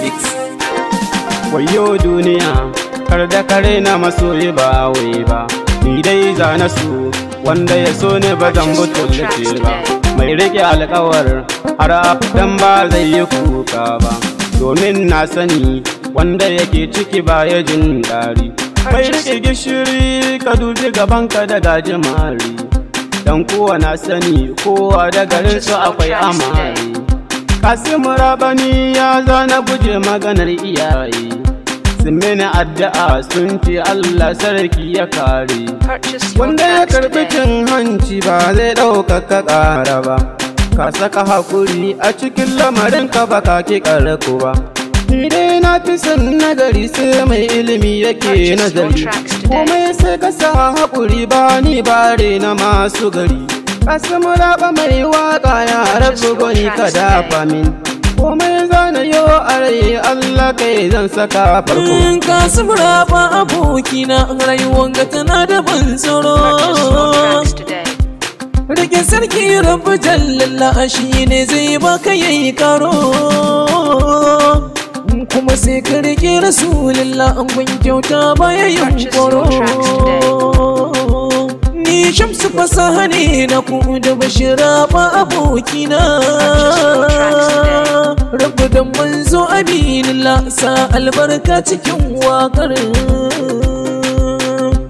Mix. Wayo duniya, kar da kare na masoyi ba wai ba. Ni dai zana su wanda ya so ne ba zan butulce ba. Mai rike alkawar har abadan ba zai yi kuka ba. Domin na sani wanda yake ciki ba ya jin dari. Mai rike gishiri ka dubi gabanka da gajimare. Dan kowa na sani kowa da garin su akwai amare. Kasimu Rabani ya zana guje maganar iyaye. Sun mini addu'a sun ce Allah sarki ya kare. Purchase your Wanda ya tracks karbi today. cin hanci ba zai ɗaukaka ƙara ba. Ka saka hakuri a cikin lamarin ka ba ka ki ƙarko ba. Ni dai na fi son nagari sai mai ilimi yake Purchase your nazari. tracks today. Komai sai ka sa hakuri ba ni bare na masu gari. Kasimu Raba mai waka ya Purchase rabu your gwani ka tracks today. dafa min. Komai zana yo a rai Allah kai zan saka farko. Kasimu Raba abokina, rayuwar ga tana da ban tsoro. Purchase your tracks today. Rike sarki Rabu Jallalla shi ne zai baka yayi karo. Kuma sai ka rike Rasulullah an kun kyauta baya yin Purchase your koro. tracks today. Ni Shamsu fasaha ne na ku da Bashira ba abokina. Purchase your tracks today. Rabu da manzo aminullah sa albarka cikin waƙar.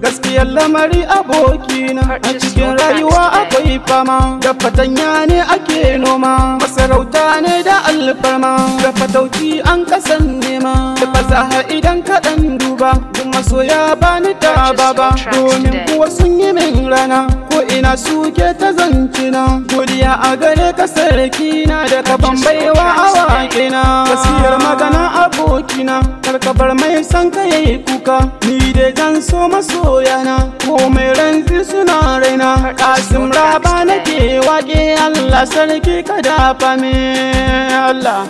Gaskiyar lamari abokina, a Purchase cikin your tracks rayuwa today. akwai fama. Da fatanya ne ake noma, masarauta ne da alfarma. Da fatauci an kasan nema, da fasaha idan kaɗan duba. Duk masoya bani ta Purchase your baba, tracks domin today. kuwa sun yi min rana. Ko ina suke ta zancina, godiya a gare ka sarki na da ka Purchase your baiwa a tracks today. waƙena. Gaskiyar magana abokina, karkabar mai son ka yayi kuka. Ni dai zan so masoyana, komai ranzi suna raina. Purchase your Kasim tracks Raba today. nake waƙe, Allah sarki ka dafa min Allah.